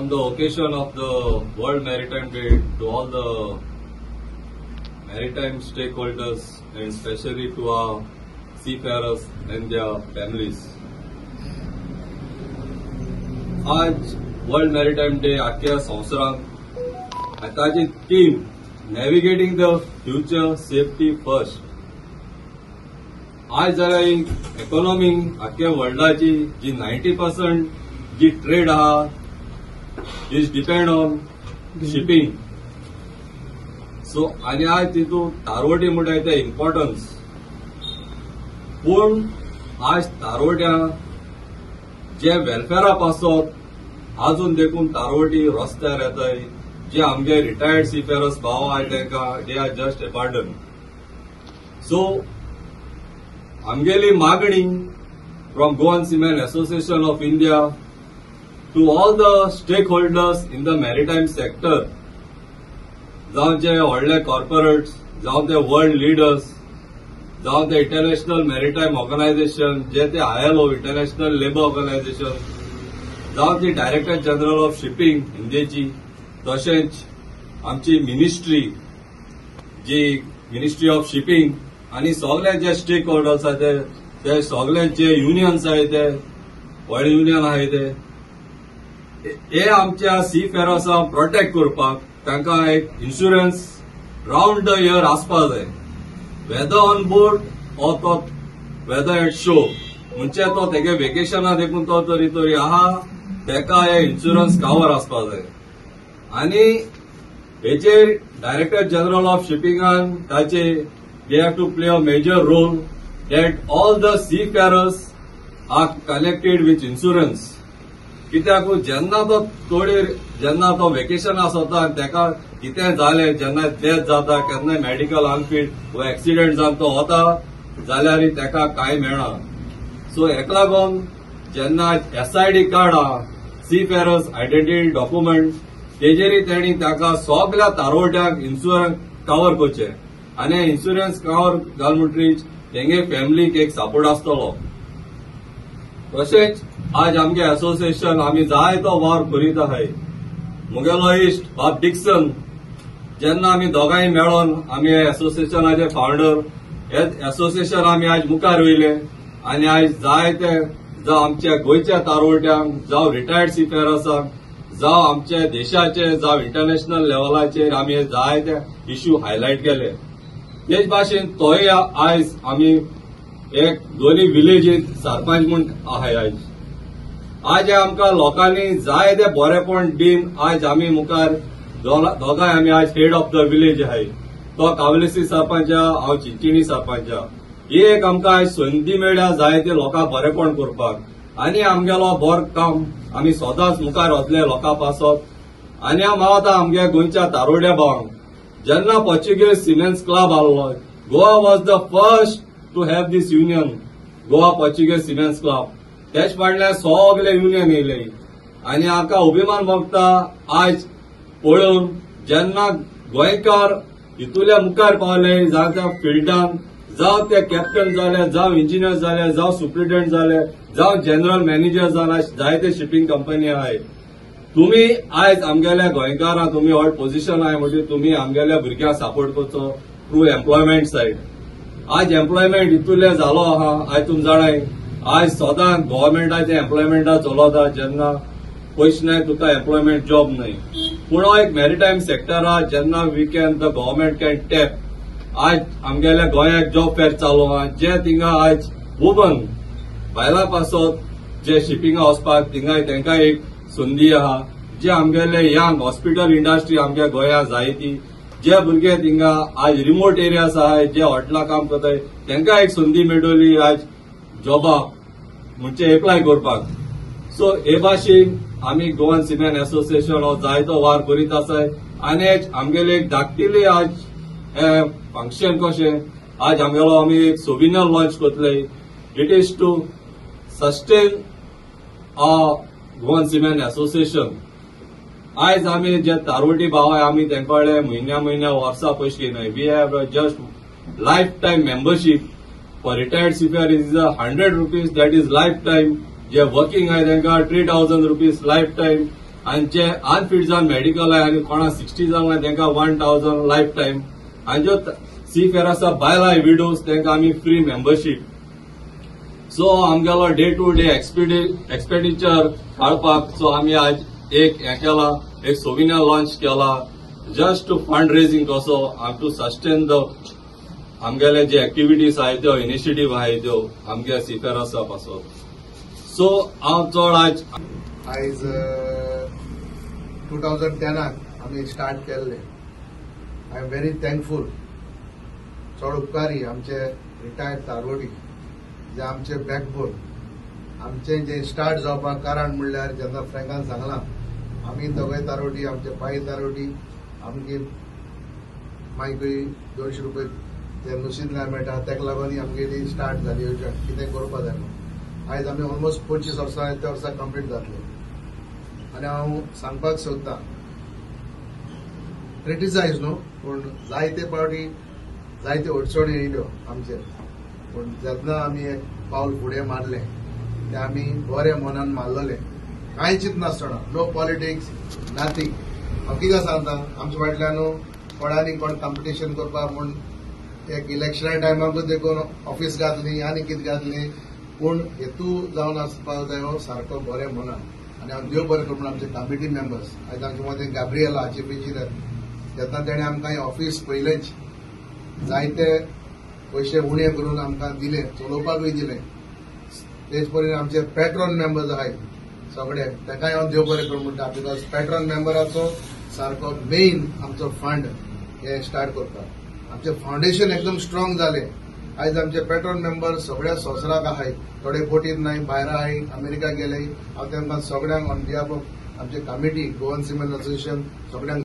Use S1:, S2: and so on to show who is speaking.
S1: On the occasion of the World Maritime Day, to all the maritime stakeholders and especially to our seafarers and their families. आज world maritime day आख्या संवसारांत आनी ताची theme navigating the future, safety first. आज जाल्यार economy आख्या वर्ल्डाची जी 90% जी ट्रेड आहा is depend on shipping. So आनी आज तितून तारवटी म्हणटाय ते इम्पॉर्टन्स, पूण आज तारवट्या जे वेलफेरा पासत आजून देखून तारवटी रस्त्यार येताय. जे आमगे रिटायर्ड सीफेरर्स भाव आहाय तांकां they are just abandon. So आमगेली मागणी from Goan Seamen Association of India to all the stakeholders in the maritime sector, जावं जे व्हडले कॉर्पोरेट्स, जावं ते वर्ल्ड लिडर्स, जावं ते इंटरनॅशनल मॅरिटायम ऑर्गनायझेशन, जे ते आयएलओ इंटरनॅशनल लेबर ऑर्गनायझेशन, जावं ती डायरेक्टर जनरल ऑफ शिपिंग इंडियेची, तशेंच आमची मिनिस्ट्री जी मिनिस्ट्री ऑफ शिपिंग आनी सगळे जे स्टेक होल्डर्स आहाय ते सगळे जे युनियन्स आहाय ते व्हडले युनियन आहाय ते हे आमच्या सी फेरर्सांक प्रोटेक्ट करपाक तांकां एक इन्शुरन्स रावंड the year आसपाक जाय, वेदर ऑन बोर्ड ऑर तो वेदर एट शो. म्हणजे तो तेगे वेकेशना देखून तो तरी तरी आहा तेका हे इन्शुरन्स कवर आसपाक जाय. आनी हेचेर डायरेक्टर जनरल ऑफ शिपिंगान ताचे they have to play a major role that all the seafarers are connected with insurance. कित्याक जेन्ना तो तोडीर जेन्ना तो वेकेशन आसता आनी तेका कितें जालें, जेन्ना डेथ जाता, केन्नाय मेडिकल अनफीट वा एक्सिडंट जावन तो वता जाल्यार तेका कांय मेळना. सो हेका लागून जेन्ना एसआयडी कार्ड आहा, सी फेरर्स आयडेंटिटी डॉक्युमेंट, तेजेरय तेणी ताका सगल्या तारवट्यांक इन्शुरन्स कवर करचें आनी इन्शुरन्स कवर घाल म्हणटरीच तेंगे फॅमिलीक एक सपोर्ट आसतलो. तशेंच आज आमगे एसोसिएशन आमी जायतो वावर करीत आहाय. मुगेलो इश्ट बाब डिक्सन, जेन्ना आमी दोगांय मेळोन आमी एसोसिएशनाचे फावंडर, हे एसोसिएशन आमी आज मुखार वयले आनी आयज जायते जावं आमच्या गोंयच्या तारवट्यांक, जावं रिटायर्ड सीफेरर्सांक, जावं आमच्या देशाचे, जावं इंटरनॅशनल लेवलाचेर आमी जायते इश्यू हायलायट केले. तेच भाशेन तोय आयज आमी एक दोनी विलेजीत सरपंच म्हूण आहाय. आयज आज आमकां लोकांनी जायते बरेपण दीन आयज आमी मुखार दोगांय आमी आज हेड ऑफ the village आहाय. तो कावलेसी सरपंच, हांव चिंचिणी सरपंच. ही एक आमकां आयज संदी मेळ्ळ्या जायते लोकांक बरेपण करपाक आनी आमगेलो बरो काम आमी सदांच मुखार वतले लोकां पासत. आनी हांव मागता आमगे गोंयच्या तारोड्या भावांक, जेन्ना पोर्चुगीज सिमेन्स क्लब आहलो, Goa was the first to have this union, Goa Portuguese Seamen's Club. तेच फाटल्यान सगले युनियन येयले आनी हाका अभिमान भोगता आयज पळोवन जेन्ना गोंयकार हितूल्या मुखार पावले, जावं त्या फिल्डान, जावं ते कॅप्टन जाले, जावं इंजिनियर जाले, जावं सुप्रिटेंडंट जाले, जावं जनरल मॅनेजर जाले, जायते शिपींग कंपनी आहाय. तुमी आयज आमगेल्या गोंयकारांक तुमी व्हड पोझिशन आहाय म्हणजे तुमी आमगेल्या भुरग्यांक सपोर्ट करचो थ्रू एम्प्लॉयमेंट सायड. आज एम्प्लॉयमेंट इतुले जालो आहा, आयज तुमी जाणाय आज सदां गव्हर्मेंटाचे एम्प्लॉयमेंटा चलता, जेन्ना पयशे नाय तुका एम्प्लॉयमेंट जॉब न्हय. पूण हो एक मॅरिटायम सेक्टर आहा जेन्ना we can the government can tap. आज आमगेल्या गोंयाक जॉब फेर चालू आहा, जे थिंगा आयज वुमन बायलां पासत जे शिपिंगा वचपाक थिंगा तांकां एक संदी आहा. जे आमगेले यंग हॉस्पिटल इंडस्ट्री आमच्या गोंया जायती, जे भुरगे थिंगा आज रिमोट एरियाज आहाय, जे हॉटेलां काम करताय तांकां एक संदी मेळटली आज जॉबाक म्हणजे एप्लाय करपाक. सो हे भाशेन आमी गोवन सिमेन एसोसिएशन हो जायतो वावर करीत आसाय आनी आमगेले एक धाकटिले आज फंक्शन कशें आज आमगेलो आमी एक सोविनियर लॉन्च करतले. It is to sustain a Goan Seamen Association. आयज आमी जे तारवटी भाव आहाय आमी तेंका कडेन म्हयन्या म्हयन्या वर्सा पयशे घेयनाय. We have just life time membership. For retired seafarer is 100 rupees, that is life time. J working आहाय तांकां 3000 रुपीज लायफ टायम. आनी जे अनफीट जावन मेडिकल आहाय आनी कोणा 60 जावंक ना तांकां 1000 लायफ टायम. आनी ज्यो सी फेरासा बायलां विडोज तांकां आमी फ्री मेंबरशीप. सो आमगेलो डे टू डे एक्सपेंडिचर काडपाक सो आमी आज एक हें केला, एक सोविनियर लॉन्च केला जस्ट टू फंड रेजिंग कसो टू सस्टेन the आमगेले जे एक्टिविटीज आहाय त्यो इनिशिएटीव आहाय त्यो आमगे सी फेरासा पासत. सो हांव चड आयज
S2: 2010 आमी स्टार्ट केल्ले. I am very thankful, चड उपकारी आमचे रिटायर्ड तारवटी जे आमचे बॅकबोन. आमचे जे स्टार्ट जावपाक कारण म्हणल्यार जेन्ना फ्रँकान सांगलां आमी दोगांय तारवटी, आमचे पांय तारवटी, आमगे मायकूय 200 रुपये ते नुसींतल्यान मेळटा, ताका लागून आमगेली स्टार्ट जाली येवजण कितें करपा जाय म्हणून. आयज आमी ऑलमोस्ट 25 वर्सां त्या वर्सा कंप्लीट जातले. आनी हांव सांगपाक सोदतां, क्रिटिसायज न्हू, पूण जायते फावटी जायते अडचणी येयल्यो आमचेर, पूण जेन्ना आमी एक पावल फुडें मारलें तें आमी बरें मनान मारलेलें, कांय चिंतनासतना, नो पॉलिटिक्स नथींग. हांव कितें सांगता, आमच्या फाटल्यान न्हू कोणानी कोण कॉम्पिटिशन करपाक म्हूण एक इलेक्शना टायमाकूच देखून ऑफिस घातली आनी कितें घातली, पूण हेतू जावन आसपाक जाय हो सारको बरें मनान. आनी हांव देव बरें करूं म्हूण आमचे कमिटी मेंबर्स आयज आमचे मदें गाब्रिएला चीफ इंजिनियर, तेन्ना तेणें आमकां हें ऑफिस पयलेंच जायते पयशे उणे करून आमकां दिले, चलोवपाकूय दिले. तेच परी आमचे पेट्रॉन मेंबर्स आहाय सगळे, ताकाय हांव देव बरें करूं म्हणटा, because patron मेंबराचो सारको मेन आमचो फंड हे स्टार्ट करपाक. आमचें फावंडेशन एकदम स्ट्रॉंग जालें. आयज आमचे पेट्रॉन मेंबर सगळ्या संवसाराक आहाय, थोडे बोटीत नाय भायर आहाय, अमेरिका गेले. हांव तांकां सगळ्यांक ऑन बिहाफ ऑफ आमचे कमिटी गोवन सिमेन असोसिएशन सगळ्यांक